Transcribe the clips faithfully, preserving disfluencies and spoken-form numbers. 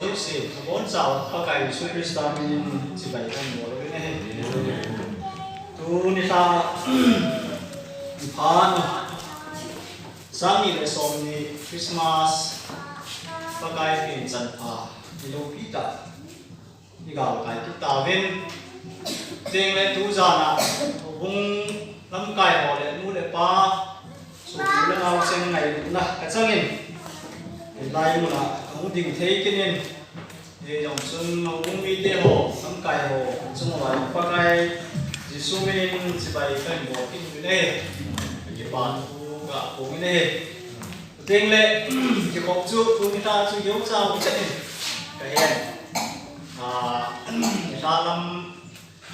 Jouse, abonchauva Pakai Jesu Christa minin chibai kahin bol uvin ahi. Tuni lha, niphan, sang ni le som ni Christmas, Pakai pen chanpha, ilopi tah, igalkai kit tauvin. Chuteng le tujan a, houbung lamkai ho le nu le pa, sopi le nao cheng ngailutna kachangin, hilai muna kahung ding thei kit in, hijong chun houbung mite ho, lamkai ho, chung uva Pakai Jesu minin chibai kahin bol kit uvin ahi. Kipa thu kaphong in ahi. Chuteng le, kikhop chu, tuni lha chu geicha u chet in kahen. Ah, lha lam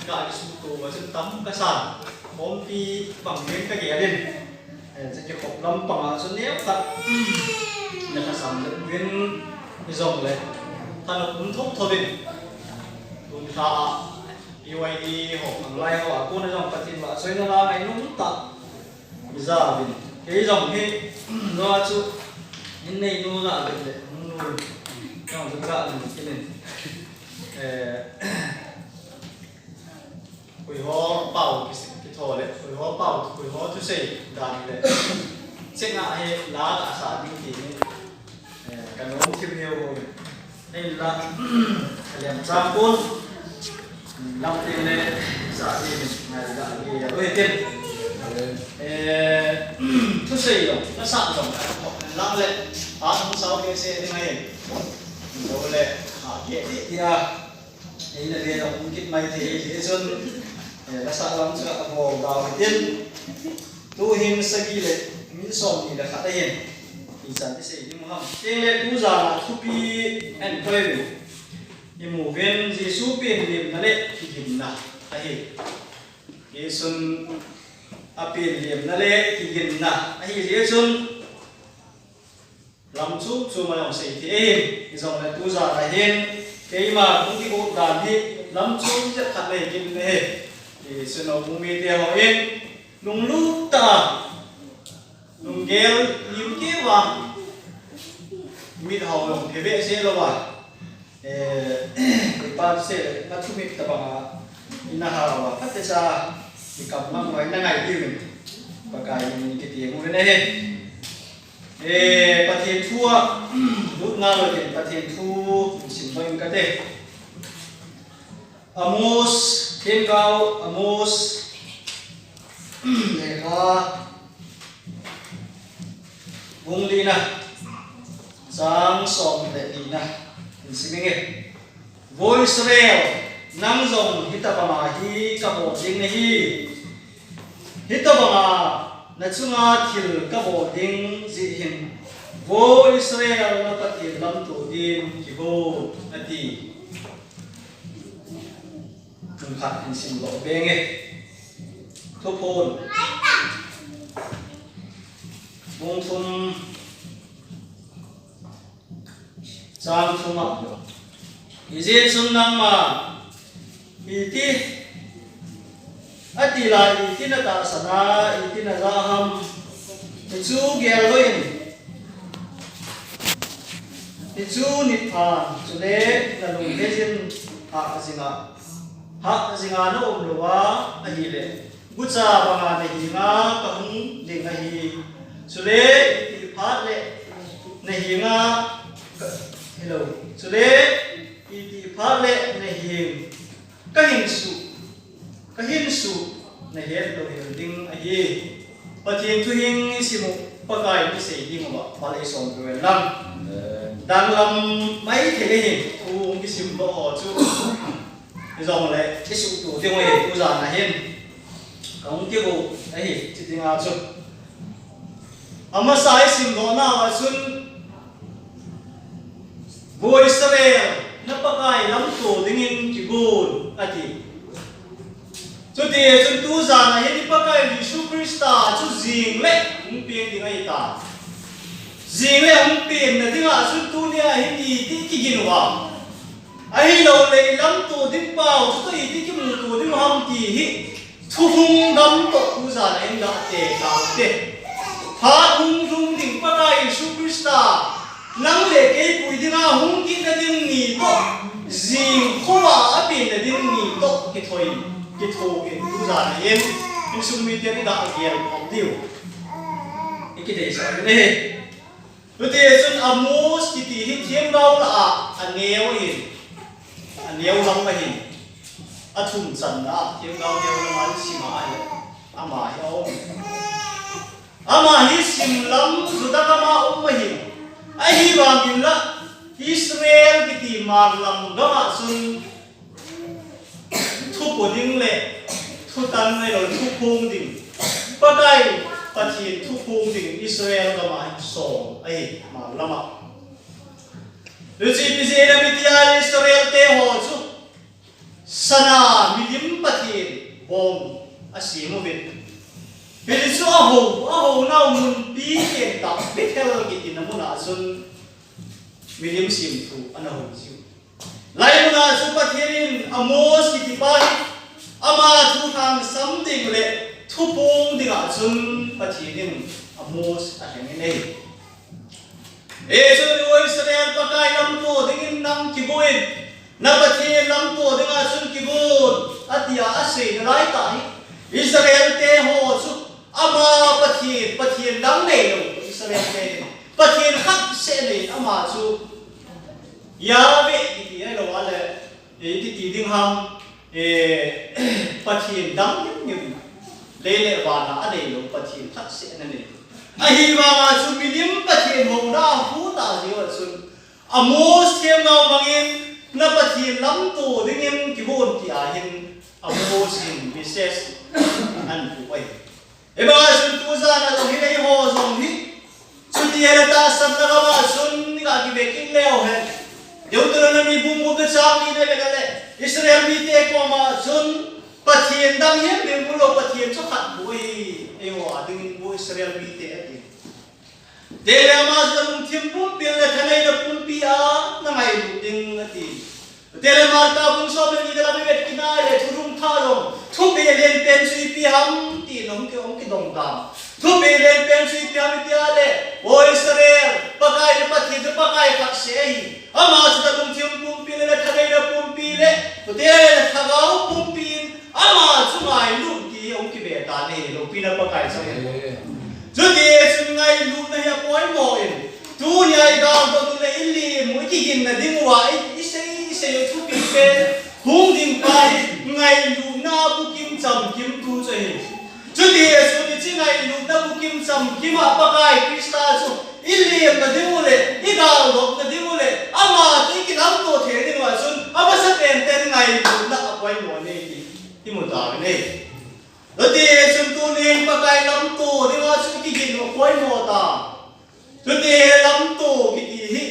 kakisuto uva chun tam kasan. Khompi bang ding kagel in. Eh, chu kikhop lampang a chu neokhat, na kasam le uvin, hijongle, thanop um thotho in. Tuni lha a, B Y D ho, khanglai ho a kona jong Pathen vahchoina la ngainum tah ija uvin. Kei jong hi, noa chu, in neinu la uvin le, hung nu. Jong chu ka nu kinin. Eh, khui ho pao kisi, kitho le, khui ho pao, khui ho thusei dan le. Cheng a hi la kasah ding ti hi. Eh, kanom thim hiu. Hinla, alem chang pon. Lam tin le, sa ni, ngai la ni, ya, oi, tin. Eh, thusei jong, nasa jong, lang le, a hung sao kei se ding ahi. Lo le, a, kei ti, ti a. Ei le ve jong, kit mai thei, ti chun. Eh, nasa jong chu, a, bol dau tin. Tuhin sagi le, min som ni le khat ahin. Ichan isei ding u ham. Chuteng le tujan a thupi ahin koi uvin. Imu uvin Jesu pen lemna le kiginna ahi. Jesun apen lemna le kiginna ahi jeh chun lam chom chom a jong sei thei ahi. Hijongle tujan a hin keima hung kigot dan hi lam chom chet khat nei kit in ahi. Jesun houbung mite hon lunglut tah a Lunggel lim kei uva. Mit hao jong phe behseh louva. Eh, ipa se, na thumit tabang a, ina hao uva. Phatecha, i kam mang uva, ina ngai diuvin. Pakai min in kiti mu ve ne he. Eh, Pathen thu a, lut ngal lou tin Pathen thu, sim lou in kate. Amos, Themgao, Amos, lekha, bung lina, chang som le lina, in sim inge. Vo Israel, nang jong hitabanga hi kabol ding nahi. Hitabanga nachunga thil kabol ding jeh hin, Vo Israel, na Pathen lamto din kigon, ati. Kum khat hin sim lou venge. Thuphon. Bung thum. Chang thum a. Hijeh chun nangma, iti, ati lai, iti na tahsan a, iti na ja ham. Hichu gel lou in. Hichu nit pha, chule na lungheiyin hah jinga, hah jinga na um louva ahile, gucha banga na henga kahung ding ahi. Chule iti phat le na henga ka, hello. Chule iti phat le na heng kahin su, kahin su, na het lou hel ding ahi. Pathen thu hing i sim u, Pakai in i sei ding uva, Pakai in eisom peh uhen lang. Amen. Danglam maithei ahi, thu hung kisim lou ho chu. Hijongle, i suhtoh ding u ahi, tujan a hin. Kahung kigo ahi, chiding a chu. Amasa i sim lou nauva chun, Vo Israel, na Pakai lamto dingin kigon, ati. Chuti chun tujan a hin i Pakai Jesu Christa chu jing le hung peng ding ahi ta. Jing le hung penna dinga chun tunia hin iti kigin uva. Ahilouleh lamto ding pau chu iti kimuto ding u ham ti hi. Thuhung dam toh tujan a hin gah te kau te. Phat hung lhung ding Pakai Jesu Christa, nang le kei pui dinga hung kit na ding ni Jing khova apenna ding ni toh kithoi, kitho in tu jan a in, insung mite ni da agel khom diu. Ikideisah u ahi. Chuti chun Amos kiti hi themgao lah a aneo ahin, aneo lam ahin, athum channa themgao neo lam a isima ahi, ama hi aum. Ama hi simlam Juda gama um ahin, ahivangin la Israel kiti marlam gama chun thupo ding le thutan nei lo thuphong ding, Pakai Pathen thuphong ding Israel gama hi som ahi, marlam a. Hiche ipi jeh ham itia le Israel te ho chu sana milim pathen bom asem uvin. Hichu aho, ahonau munpi kentah Bethel kiti na mun a chun milim semthu ana hou jiu. Lai mun a chu Pathen in Amos kiti pa hi ama thu lhangsam ding le thuphong ding a chun Pathen in Amos alheng in ahi. Hichun O Israel, Pakai lamto dingin nang kigon in, na Pathen lamto ding a chun kigon, atia asei nalai tah hi. Israel te ho chu ama Pathen, Pathen dang nei lo, Israel te Pathen khat seh nei, ama chu Yahweh kiti ahilou le, eh, iti ti ding ham, eh, Pathen dang ngim ngim, lei le van a anei lo, Pathen khat seh ana nei. Ahivang a chu milim Pathen houna ahu ta jeh a chun, Amos themgao bangin, na Pathen lamto dingin kigon tia hin, Amos in message ahin pu ahi. Hibang a chun tu jan a jong hi, eiho jong hi, chuti ahile tahsan na gam a chun, ni ga kive kit leu hen. Deuteronomy bung gup na chang ni na vet a le, Israel mite koma chun, Pathen dang hihen ding mu lou, Pathen chu khat bou ahi, eiho a dingin bou Israel mite ati. Chuteng le ama chu lungthim pumpi le thaneina pumpi a na ngailut ding ati. Chuteng le Marka bung som le ni na vet kit a le, thudung thah jong, thupeh len pen chu ipi ham ti in hung ki, hung kidong tan. Thupeh len pen chu ipi ham itia le, O Israel, Pakai na Pathen chu Pakai khat seh ahi. Ama chu na lungthim pumpi le na thaneina pumpi le, chuteng le na lhagao pumpi in, ama chu ngailut ti hi hung kive tan ahi, loupina Pakai chu. Amen. Chuti chun ngailutna hi apoimo in, tunia i galdot u le i lim u, i kiginna ding uva, i, i sei, i sei u thupi pen, hung ding pa hi, ngailutna bukim chamkimtu chu ahi. Chuti chun hiche ngailutna bukim chamkim a Pakai Christa chu i lemna ding u le, i galdotna ding u le, ama chu i kilamto thei ding uva chun, amasapen ten ngailutna apoimo ahi ti i mu tauvin ahi. Chuti chun tunin Pakai lamto dinga chu i kigin u apoimo ta. Chuti lamto kiti hi,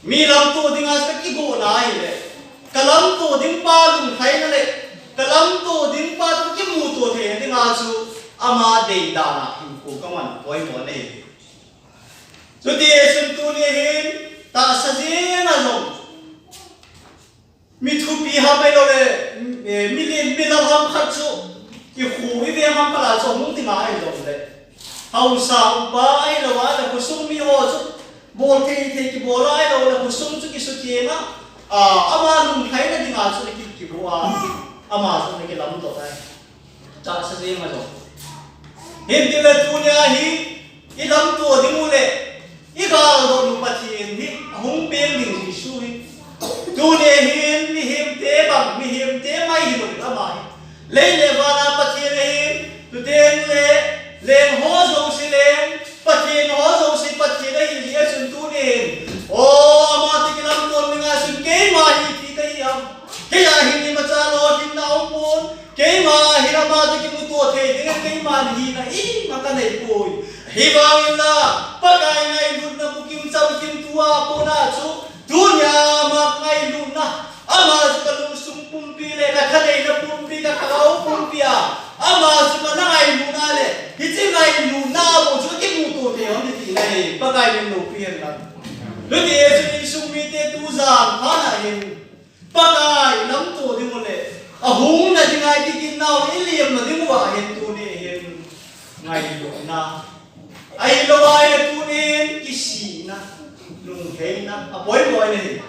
mi lamto dinga chu ka kigo na ahile, ka lamto ding pa lunglhaina le, ka lamto ding pa chu kimuto theina dinga chu ama deidan a hinkho ka man poimo ahi. Chuti chun tuni hin tahsa jeng a jong, mi thupi ham ahilou le, eh, mi len mi lal ham khat chu, i khu i veng ham khat a chu hung ding ahilou le, haosa upa ahilou a le, khosung mi ho chu bol thei thei kibol ahilou le, khosung chu kisukeng a, a, ama lunglhaina dinga chu ki, kibo a, ama chu kilamdoh ahi. Tahsa jeng a jong. Hintin le tunia hi, i lamto ding u le, i galdot u Pathen hi, ahung peng ding Jesu hi. Tunia hin, mihemte bang, mihemte mai hilou ama hi. Lei le van a Pathen ahin, chuteng le, leng ho jouse leng, Pathen ho jouse Pathen ahi jeh a chun tunin, o, ama toh kilamto dinga chun keima hi ipi kahi ham. Kei a hin imacha lolhinna aumpon. Keima hin ama toh kimuto thei dinga keiman hina ima kanei poi. Hivangin la, Pakai ngailutna bukim chamkimtu a kona chu, tunia ama ngailutna, ama chu ka lungsung pumpi le, ka thaneina pumpi, ka lhagao pumpi a, ama chu kana ngailutna le, hiche ngailutna bou chu kimuto thei hon ti tina ahi, Pakai min loupi hen lang. Chuti chun insung mite tujan phat a hin, Pakai lamto ding u le, ahung na dinga i kiginna u le, i lemna ding uva hin tuni hin ngailutna. Ahilou ahile tunin kisihna, lungheina, apoimo ahi.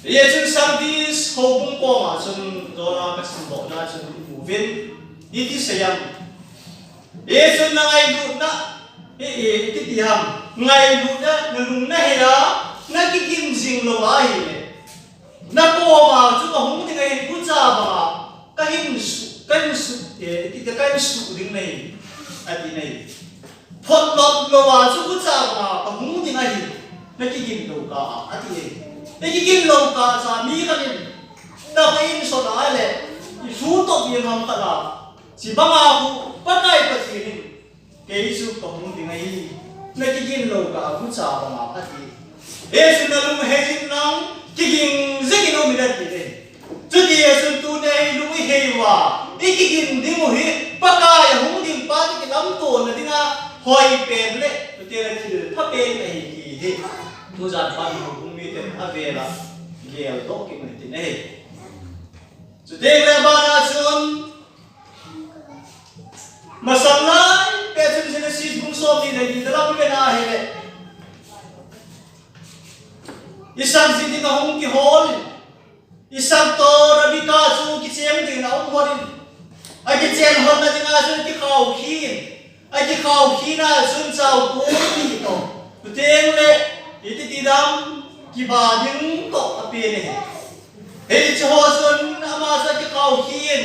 Hichun Sardis houbung koma chun John a kasim dohna chun imu uvin, iti seiyem. Hichun na ngailutna, i, i, iti ti ham, ngailutna, nalung nahei a, nakigin jing lou ahile, nakoma chu kahung ding ahi, gucha banga kahin su, kahin su, e, iti ti, kahin su ding nahi, ati nahi. Phot lou lou a chu gucha banga kahung ding ahi, nakigin lou kah a, ati e. Nakigin lou kah a chu mi khat in, na kho in sot a le, i su to mi ham khat a, chibanga khu, Pakai Pathen in, kei chu kahung ding ahi, nakigin lou kah a gucha banga, ati. Hichun nalung hei in lang, kigin jing in um in ati e. Chuti a chun tuni a i lung i hei uva, i kigin ding u hi, Pakai ahung ding pa toh kilamtona dinga hoi pen le, chuteng le thil pha pen ahi ti hi. Tujan pan houbung miten avel a geldoh kit u hite. Chuteng le abana chun, masang lai pet chun Genesis bung somni le li na lam pet na ahile, Isaac ji ding ahung kihol in, Isaac toh Rebecca chu kicheng dingin aum hol in, akichen holna dinga chun kikhao khi in, akikhao khina chun chao kum ni toh, chuteng le, iti ti dam, kiba ding toh apen e. Hiche ho chun ama chu akikhao khi in,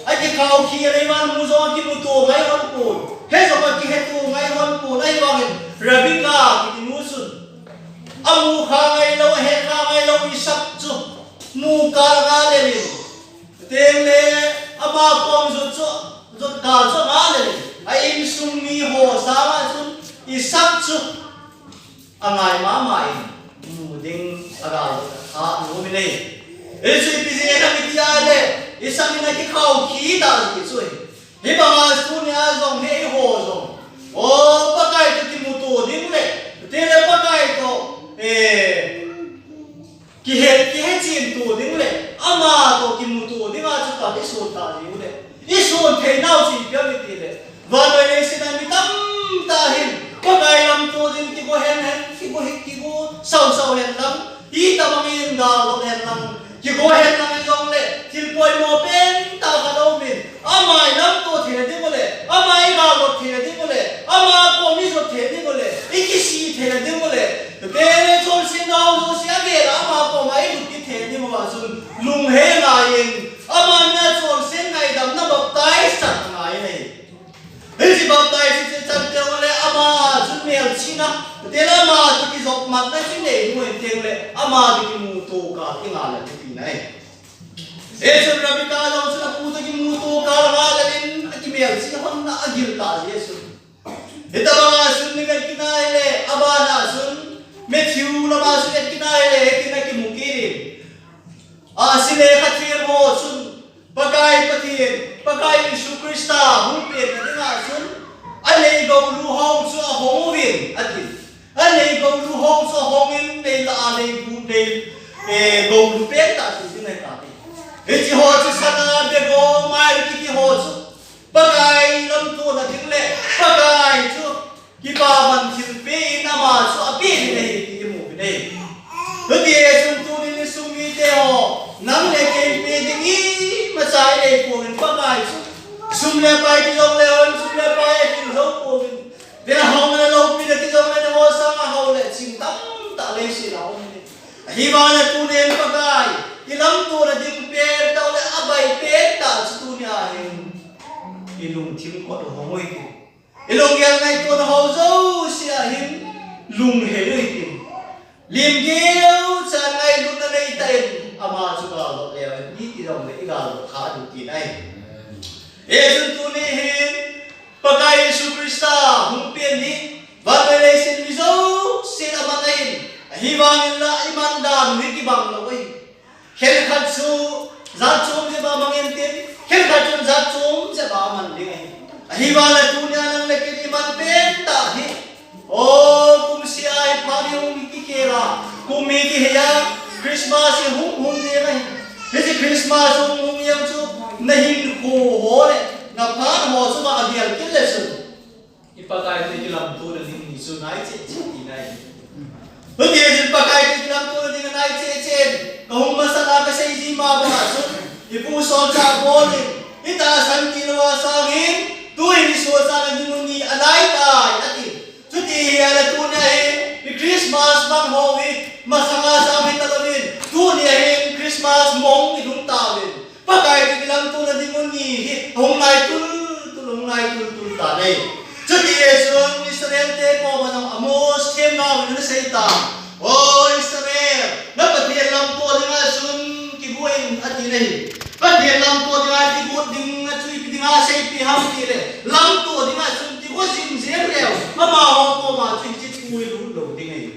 akikhao khi in, eiman mu jong akimuto ngai hon pon, he jong akiheto ngai hon pon, ahivangin Rebecca kiti nu chun, amu kha ngai lou, ahe kha ngai lou Isaac chu mu kal a nga lel in, chuteng le ama kom jot chu, jot kal chu a nga lel in, a insung mi ho sanga chun Isaac chu angai mama in, mu ding agal kha nom in ahi. Hichu ipi jeh ham iti a le, Isaac in akikhao khi ta ji chu ahi. Hibanga tuni a jong hi eiho jong, o, Pakai toh kimuto ding le, chuteng le Pakai toh, eh, kihe, kihechen to ding le, ama toh kimuto dinga chu kal i son ta ji u le, i son thei nau chu ipi ham iti le, vannoi leiset a mi tamtah hin Pakai lamto ding kigo hen hen, kigo hi, kigo sao sao hen lang, itobang in gal dot hen lang, kigo hen lang, hijongle thil poimo pentah khat aum in, ama i lamto theina ding u le, ama i gal dot theina ding u le, ama kom i jot theina ding u le, i kisih theina ding u le, chuteng le chonsetna ho jouse avel a ama koma i lut kit theina ding uva chun lunghei ngai in, ama min a chonset ngaidamna baptize chan angai in ahi. Hiche baptize chu chan teng le ama chun melchihna, chuteng le ama toh kijopmatna chu nei ding u ahi, chuteng le ama toh kimuto kal a nga lel in tina ahi. Hichun Rebecca jong chun apu toh kimuto kal a nga lel in, akimelchih hon a agil ta jeh chun. Hitobanga chun i vet kit a ahile, abana chun Matthew lama chun i vet kit a ahile, hitin akimu kit in. Ahsi lekha them ho chun, Pakai Pathen, Pakai Jesu Christa hung penna dinga chun, anei goulu ho chu ahong uvin, ati. Anei goulu ho chu ahong in, neilah a neibu, nei, eh, goulu pentah chu ding ahi tai. Hiche ho chu sana, bego, mai kiti ho chu Pakai lamtona ding le, Pakai chu kipaman thilpeh in ama chu apeh ding ahi ti imu uvin ahi. Chuti a chun tuni insung mite ho, nang le kei peh ding imacha inei pouvin, Pakai chu sum le pai ti jongle hon, sum le pai ahin jou pouvin, ven a hong le loupina ti jongle nangho sanga hao le ching tamtah leiset a um in ahi. Ahivangin tunin Pakai ilamtona ding pentah le abai pentah chu tuni a hin ilungthim kot u hong u hite. Ilunggel ngaitona ho jouse a hin lunghei u hite. Limgel chan ngailutna neitah in ama chu galdot leu hen, iti jongle igaldot kha diu tina ahi. Hichun tuni hin Pakai Jesu Christa hung pen hi vannoi leiset mi jousen aman ahin, ahivangin la iman dan u hi kibang lou ahi. Khenkhat chu jat chom jep a mang intin, khenkhat chun jat chom jep a aman ding ahi. Ahivangin tunia nang le kei iman pentah hi, o, kum sia hi phat hi hung kikhel a, kum hi kihei a, Christmas hi hung hung jeng ahi. Hiche Christmas hung hung jeng chu nahinkho ho le naphat ho chunga agel kit le chun, i Pakai toh kilamtona ding ni chu nai cheh cheh tina ahi. Hiti hin Pakai toh kilam Ahung masat a kasei ji ma banga chun, ipu solchah bol in, itahsan tilou a sangin, tuin isolchah na ding u ni alai tai, ati. Chuti hi ahile tunia hin, i Christmas man ho hi, masanga sam hi talouvin, tunia hin Christmas mong ilhung tauvin. Pakai toh kilamto na ding u ni hi, ahung nai tultul, ahung nai tultul tan ahi. Chuti hi chun Israel te koma jong Amos themgao in ana sei tan. O Israel, na Pathen lamto dinga chun kigo in ati ahi. Pathen lamto dinga kigo ding a chu ipi dinga seipeh ham tile, lamto dinga chun kigo jing jeng leu, amaho koma chu hiche thu hi lut lou ding ahi.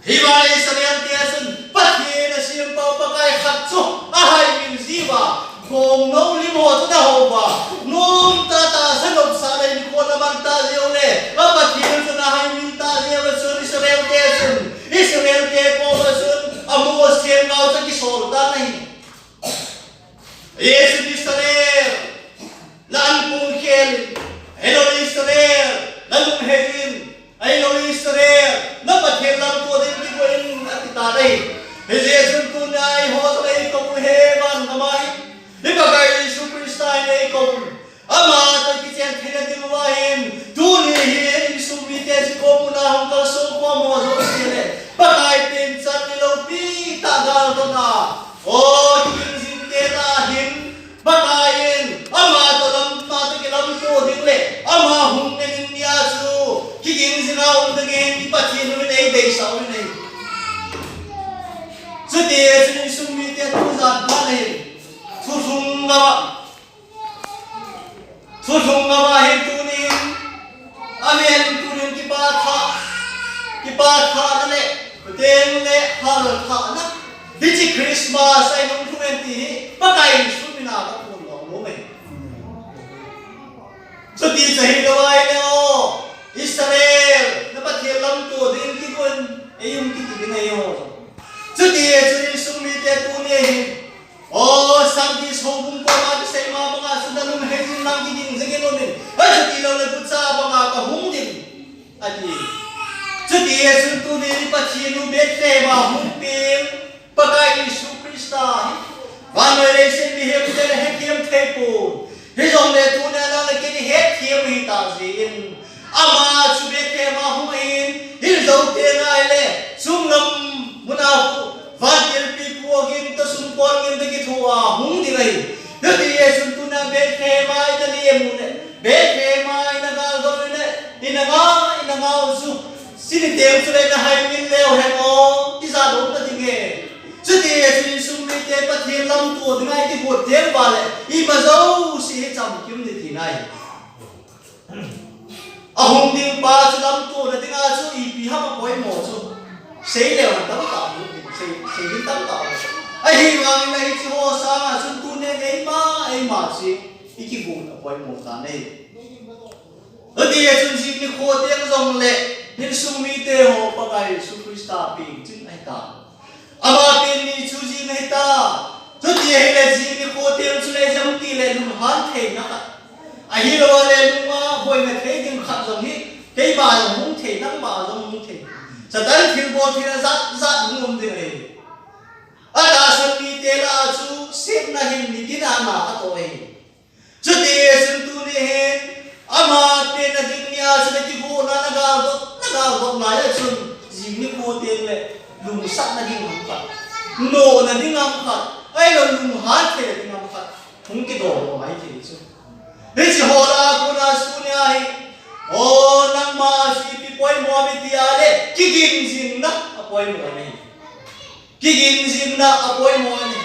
Hiva Israel te a chun Pathen asempau Pakai khat chu ahaimil jiuva, gongnou lim ho chu ana houva, nomtah tahsa nopsah le nikho ana man tah jeh u le, a Pathen chu ana haimil tah jeh uva chun Israel te a chun, Israel te koma chun Amos themgao chu akisol tan ahi. Hichun Israel, na an pung khel in, ahilou le Israel, na lung hei in, ahilou le Israel, na Pathen lamto ding kigo in ati tan ahi. Hijeh chun tunia eiho jong eikou u hi van gam a hi, i Pakai Jesu Christa in eikou u. Ama toh kichen theina ding uva hin, tuni hi insung mite chu komun a hung kalson khom ho jouse le, Pakai pen chan ni loupi tah galdot a, o kiging jing te tah hin, Pakai in ama toh lam, ama toh kilamto ding le, ama hung na ding nia chu kiging jing a um ding in i Pathen in eideisah u ahi. Chuti hi chun insung mite tujan phat ahi. Thulhung gam a, thulhung gam a hin tunin, avel in tunin kipatha, kipatha na le, kuteng le, halthahna. Hiche Christmas a i lungthim in ti hi, Pakai Jesu mina kaphondoh nom e. Chuti chu hilou ahile o, Israel, na Pathen lamto ding kigo in, ei um kiti ding ahi o. Chuti hi chun insung mite tunia hin, o, Sardis houbung koma kisei ma banga chun na lung hei jing lang kiging jing in um in. Achuti lou le gucha banga kahung ding, ati. Chuti hi chun tuni i Pathen u Bethlehem a hung peng, Pakai Jesu Christa hi, vannoi leiset mihemte le hethem thei pon. Hijongle tunia nang le kei i hethem u hi tah jeh in, ama chu Bethlehem a hung in, Israel te ngai le, sunglam muna khu, vantil pipu agin toh sumkon gin toh kitho a hung ding ahi. Chuti hi chun tunia Bethlehem a i na lem u le, Bethlehem a i na galdot u le, i na nga, i na nga u chu, Sini teng chu le na haimil leu hen o, tijat um na ding e. Chuti hi chun insung mite Pathen lamto dinga i kigot teng uva le, ima jouse hi chamkim ding tina ahi. Ahung ding pa chu lamto na dinga chu ipi ham apoimo chu. Sei leu hen tamtah um, sei, sei ding tamtah um. Ahivangin hiche ho sanga chun tunin eima, eima chu i kigot apoimo tan ahi. Chuti hi chun jing nikho teng jongle, insung mite ho Pakai Jesu Christa peng ching ahitai. Ama pen ni chu jing ahitai. Chuti ahile jing nikho teng chule jong ti le lunghan theina khat, ahilou le lung a boina thei ding khat jong hi, keima jong hung thei, nangma jong hung thei. Satan thilbol theina jat jat hung um ding ahi. Atahsan mite lah a chu setna hin nitin a na atoh ahi. Chuti hi chun tuni hin, ama penna ding nia chun na kigotna na galdot, na galdot lai a chun, jing nikho teng le, lungsatna ding ham khat, nona ding ham khat, ahilou lunghan theina ding ham khat, hung kidong mai thei chu. Hiche ho lah a kona tunia hi, o nangma chu ipi poimo ham iti a le, kigin jingna apoimo ahi. Kigin jingna apoimo ahi.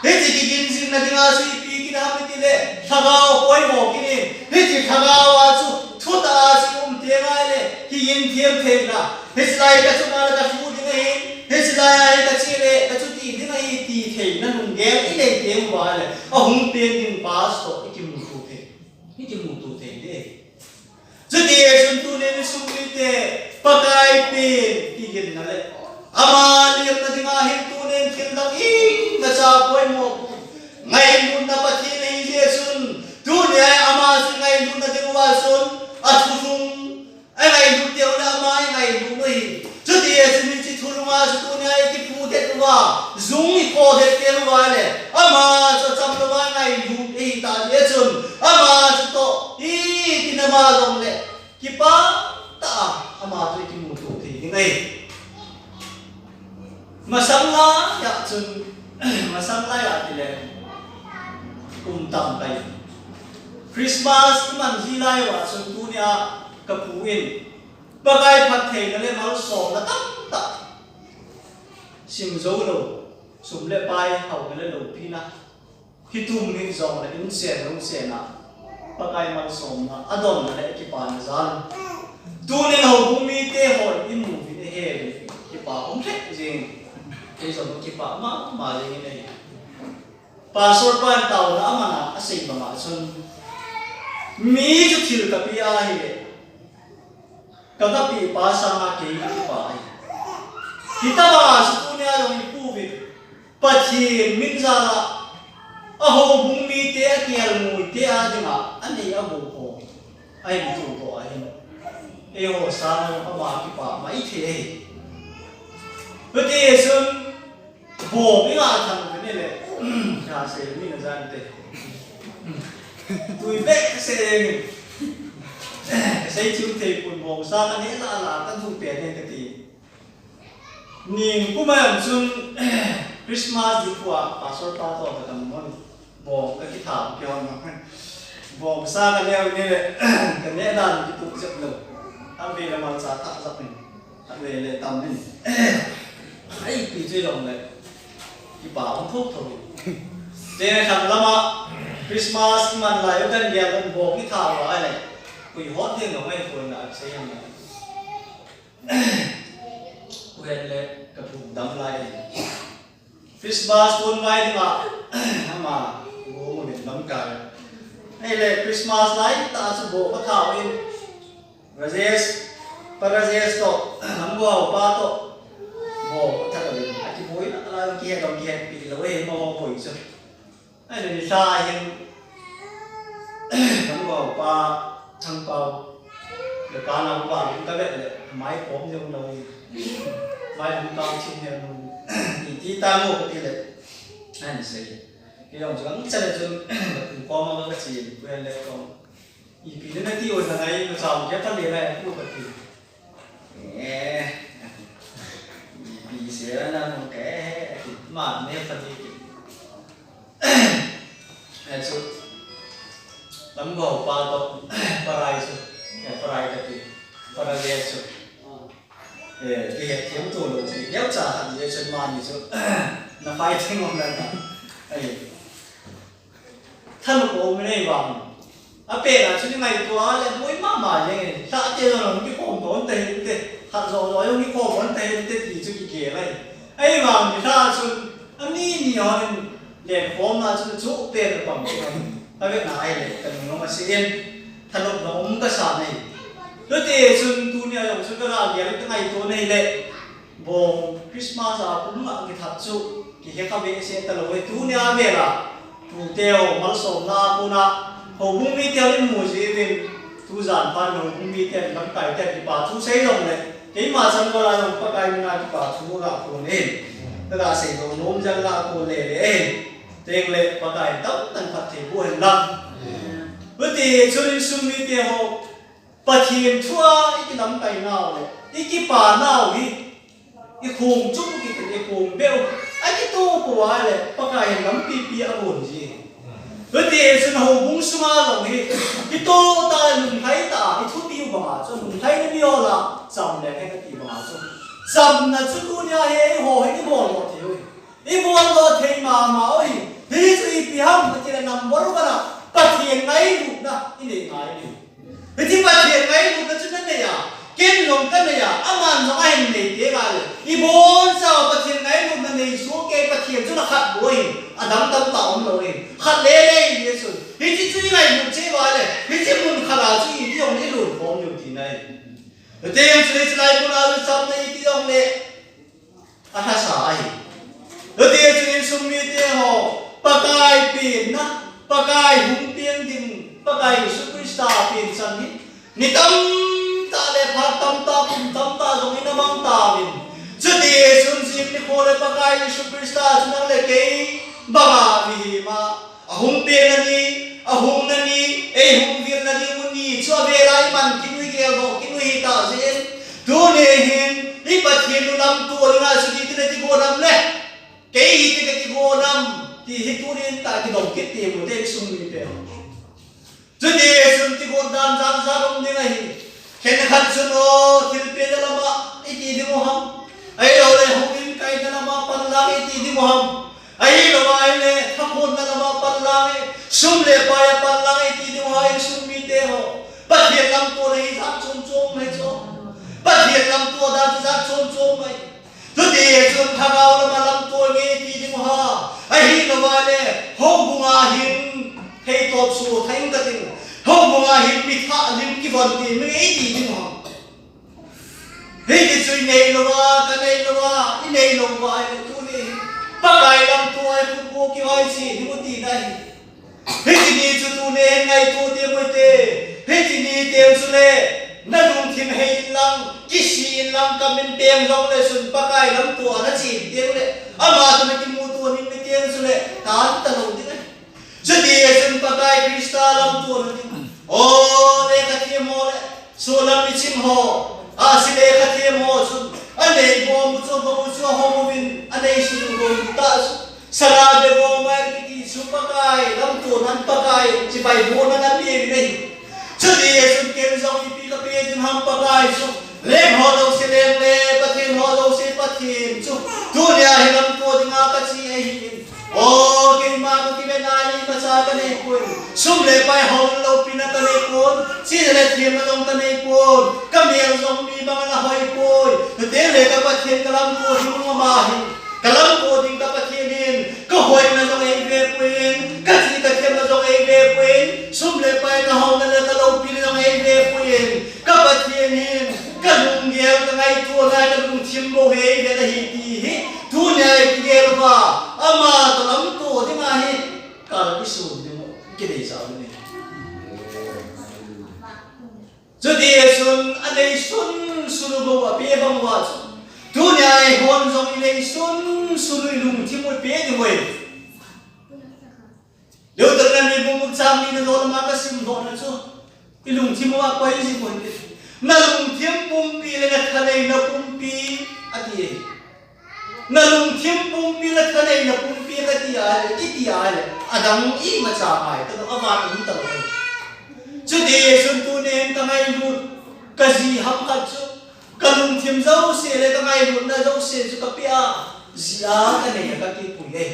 Hiche kigin jingna dinga chu ipi kiti ham iti le, lhagao apoimo kiti. Hiche lhagao a chu thutah a chu um teng ahile, kigin them theina. Hiche lai kachu nale kachu ding ahi. Hiche lai a hi kache le, kachu ti ding ahi ti theina lunggel i nei teng uva le, ahung pen ding pastor i kimuto thei. I kimuto thei ding ahi. Chuti hi chun tunin insung mite Pakai pen kiginna le ama lemna dinga hin tunin thil dang imacha poimo. Ngailutna Pathen ahi jeh chun tunia ama chu ngailutna ding uva chun athulhung angailut teu le ama angailut u ahi. Chuti hi chun hiche thulhung a chu tunia i kiphuthet uva Tung i kho det te lou a le, ama chu cham lou a ngailut i ta le chun, ama chu toh, i kin ama jong le, kipa ta a, ama chu i kimu to thei ding ahi. Masang lai a chun, masang lai a ti le, um tam kai. Christmas i man ji lai a chun tunia ka pu in, Pakai phattheina le malsomna tamtah. Sim jou lou, sum le pai, hauna le loupina. Hitum hi jong le in sen lou sen a. Pakai malsomna, adonna le kipana jal. Tunin houbung mite ho i mu uvin i he uvin. Kipa um lheh jing. Kei jong kipa mama jing in ahi. Pastor pan taona aman a asei banga chun. Mi chu thil kapi ahi le. Ka, ka pi pa sanga kei ka kipa ahi. Hitabanga chu tunia jong i pu uvin. Pathen min jal a, a houbung mite a kelngoi te a dinga, a nei a gou ho. Ahin tu to ahin. Eiho sanga ama kipa maithei ahi. Hiti chun, Bong i ngah thang uvin le, ka sei mi na jan te. Tui behseh in. Sei chu thei pon bong sa ka ne la la ka thu pe ne ka ti. Ning kum a jong chun Christmas di pu a pastor pa to ka tam mon. Bong ka kitha kihon ma. Bong sa ka neo ni le, ka ne dan kituh jep lou. Tam ve le malcha thah jep in. Khat ve le tam in. Ai, pi chu long le. Kipa hung thok thok in. Te thang lama Christmas man lai u kan gel kan bong kitha va le. Kui hot ding lo mai ko na sei hang na. Ku hen le ka phung dam lai. Christmas tun vai dinga, ama, bu mu min lam kai. Ahile Christmas lai ta chu bo ka thau in. Rajesh, pa Rajesh to, lam bo pa to. Bo ka thau in. Aki bo in, ala ki he dong ki he pi lo e, ma bo bo chu. Ahile ni sa hin. Kan upa Thangpau le ka nau pa lung ka vet le, mai pom jong lou. Mai lung ka chin ne lung. Iti ta mo ka ti le. Ahin sei. Kei jong chu ka nung chale chun, ka pu koma ka che, pu le kong. Ipi le na ti o na ngai, ka cham ke pa le na ku ka ti. Eh, ipi se na nung ke, ma ne pa ti. Eh, chu. Lam go pa to, parai chu. Eh, parai ka ti. Parai chu. Eh, ti het thiam tu lo chu. Yau cha khat ye chu mani chu. Na pai thing on na. Ai. Thanup um nei vang. A pena chu ni ngaito a le boi mama jeng e. Lhate jong hung kikhom ton ta hite. Khat jo jo jong kikhom ton ta hite ti chu kigel ahi. Ahivang nilhah chun, ani ni hon lenkhomna chun chu pen apang chu. Avetna ahile, ka nung jong ase in, thanopna um kasa ahi. Hiti chun tunia jong chu ka gel ka ngaito ahi le. Bong Christmas a kum nga kithat chu, kihe kha behseh talou e, tunia vela. Tute ho, malsomna a kona, houbung mite ho in mu jiuvin, tujan phat in houbung mite, lamkai te, kipa thu sei jongle, keima chang vala jong Pakai mina kipa thu ga kon e. Ka ga sei nom nom jal la kon le le e. Tengle Pakai tamtah in phatthei boh hen lang. Hiti chun insung mite ho, Pathen thu a i kilamkai nau le, i kipa nau hi, i khong chung kiti, i khong beu, a kitoh poi le, Pakai in lampi pi abol ji. Hiti chun houbung sunga jong hi, kitoh tah, lunglhai tah, i thupi u banga chun, lunglhaina mi ho la, cham le he kati banga chun. Chamna chu tunia hi, eiho hi, i bol lo thei u hi. I bol lo thei mama u hi. Hichu ipi ham, kati le number one a, Pathen ngailutna, i nei ngai u hi. Hiti Pathen ngailutna chu na nei a, ken jong ka nei a, aman jong ahin nei teng le. I boncha Pathen ngailutna nei soh kei, Pathen chu na khat bou ahi, adang tamtah um lou ahi. Khat le le ahi chun. Hiti chu i ngailut cheh uva le, hiti mun khat a chu iti jong i lut khom diu tina ahi. Hiti jong chu hiche lai mun a chu chamna iti jong le. Alhasa ahi. Hiti chun insung mite ho, Pakai penna, Pakai hung peng ding, Pakai Jesu Christa pen chan hi, ni tamtah le phat tamtah, kum tamtah jong in amang tauvin. Chuti chun jing ni Mo le Pakai Jesu Christa chu nang le kei banga mihem a, ahung pen na ni, ahung na ni, eihung vil na ni mun ni chu avel a iman kit u, igel doh kit u hita jeh in, tuni hin i Pathen u lamto dinga chu itin ati go nam le, kei itin ati go nam ti hi tunin tah kidong kit ti mu te sung mite. Chuti chun ti gon dan jat jat um ding ahi. Khenkhat chun o, thilpeh na lama iti ding u ham. Ahilou le, hung in kai na lama panlang iti ding u ham. Ahilou le, thakhon na lama panlang e, sum le pai a panlang iti ding u ham, insung mite ho. Pathen lamto le hi jat chom chom mai chu. Pathen lamto dan jat chom chom mai. Chuti chun thagau lama lamto nge ti ding u ham. Ahilou le, houbung a hin thei top su theng ka ting. Houbung a hin mi thah lim kivon ti mi nge ti ding u ham. Hiti chu i nei lou a, ka nei lou a, i nei lou a, i tu ni. Pakai lamto a i kum ko ki ai si, ni mu ti na hi. Hiche ni chu tuni hin ngaito teng u hite. Hiche ni teng chu le, na lungthim hei in lang, kisih in lang, ka min peng jong le chun Pakai lamto a na che teng le, ama toh na kimuto ning ni teng chu le, tan talou ding ahi. Chuti chun Pakai Christa lamto na ding. O, lekha them ho le, solam miching ho, ahsi lekha them ho chun, anei bom u chu, bom u chu, ahom uvin, anei sun u bom u ta chu. Sana be bom mai kiti chu Pakai lamto nan Pakai chibai bo nan ape u ahi. Chuti chun ken jong ipi ka pe ding ham Pakai chu. Leng ho jouse leng le, Pathen ho jouse Pathen chu. Tunia hi lamto dinga ka che ahi. O, keima ka kiven a le imacha ka nei poi. Sum le pai ho loupina ka nei poi. Chena le themna jong ka nei poi. Ka mel jong mi bang a na hoi poi. Chuteng le ka Pathen ka lamto ding ama hi. Ka lamto ding ka Pathen in, ka hoina jong eive poi, ka che ka themna jong eive poi, sum le pai ka hauna le ka loupina jong eive poi, ka Pathen in, ka lunggel ka ngaito na ka lungthim bou hi eive na hi ti hi, tunia i kigel uva, ama toh lamto ding ahi, kal isun ding u, kideisah u ahi. Chuti chun anei sun sun u bou ape bang uva chu. Tunia eihon jong inei sun sun u ilungthim u ipe ding u ahi. Deuteronomy bung gup chang ni na jong lama ka sim doh na chu. Ilungthim u akoi ji pon te. Na lungthim pumpi le na thaneina pumpi ati e. Na lungthim pumpi le thaneina pumpi kati a le, kiti a le, adang imacha ngai talou, avan um talou. Chuti chun tunin ka ngailut, ka ji ham khat chu, ka lungthim jouse le ka ngailutna jouse chu ka pe a, ji a ka nei a ka kipui e.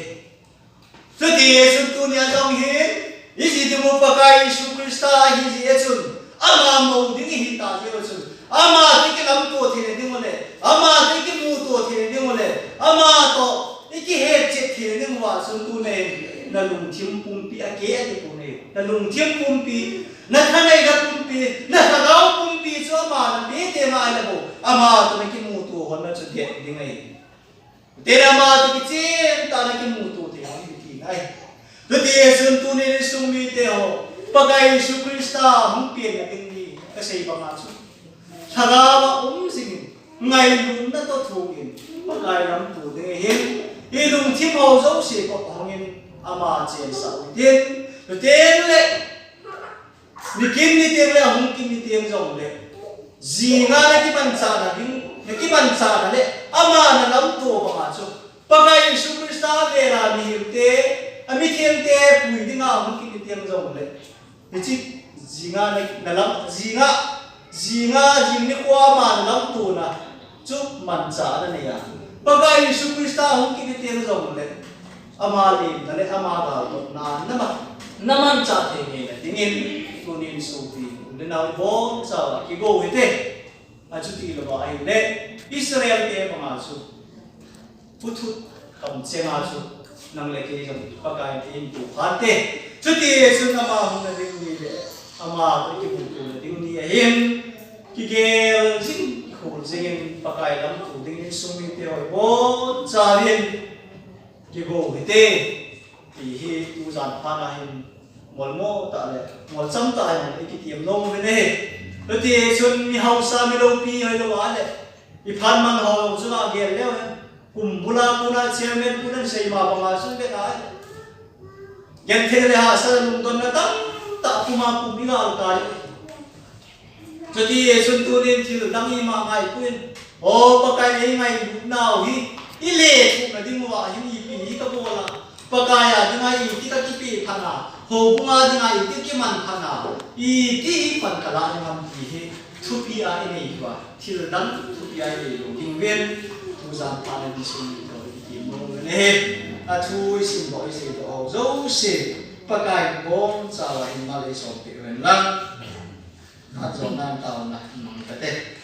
Chuti chun tunia jong hin, i ji ding u Pakai Jesu Christa ahi jeh chun, ama mou ding ihi ta jeh chun, ama toh i kilamto theina ding u le, ama toh i kimuto theina ding u le, ama toh i kihetchet theina ding uva chun tunin, na lungthim pumpi a ke ati pon e, na lungthim pumpi, na thaneina pumpi, na lhagao pumpi chu ama na pe teng ahile bou, ama toh na kimuto hon na chu det ding ahi. Tena ama toh kichen tah a na kimuto thei u ahi ti ngai. Chuti chun tunin insung mite ho, Pakai Jesu Christa hung pen na ding ni ka sei banga chu. Lhagao a um jingin, ngailutna toh thongin, Pakai lamto ding ahin, i lungthim ho jouse koh hongin, ama chensah u hitin, chuteng le, Nikim niteng le ahung kin niteng jong le, jinga na kimanchahna ding, na kimanchahna le, ama na lamto banga chu. Pakai Jesu Christa avela mihemte, amithengte pui dinga ahung kin niteng jong le. Hiche jinga na, na lam, jinga, jinga jing nikho ama na lamtona chu manchah ana nei a. Pakai Jesu Christa ahung kin niteng jong le. Ama lemna le ama galtona na ma, na manchah thei ngeina dingin, tunin sopi, u le nao ibonchauva kigou hite. Achuti louva ahile, Israel te banga chu, puthut kamchenga chu, nang le kei jong, Pakai in eipui phante. Chuti chun ama hung na ding ni le, ama toh kimuto na ding ni ahin, kigel jing, kikhol jingin, Pakai lamto dingin, insung mite ho ibonchauvin, kigou hite, ti hi tujan phat a hin molmo tah le, molcham tah a hin i kitiem nom uvin ahi. Chuti chun mi hausa mi loupi hoilou a le, i phat man ho jong chun agel leu hen. Kum bula puna chairman punan seima banga sung ke kai. Genthei le hahsa lungdonna tamtah puma pum i gal kai. Chuti e chun tunin thil dang ima ngai puin. O Pakai, ei ngailutnau hi i lethuhna ding uva hin ipi hi ka bol a, Pakai a dinga iti ka kipeh phat na, houbung a dinga iti kiman phat na, iti hi pan ka la ding ham ti hi thupi a i nei uva, thil dang thupi a i nei lou ding ven. Tujan phat na ni sung ni to i ti mo ne. A thu i sim bo i sei to ho jouse Pakai bom chawa hin mal ei som pe ven lang. Khat jo nan tauna mang ka te.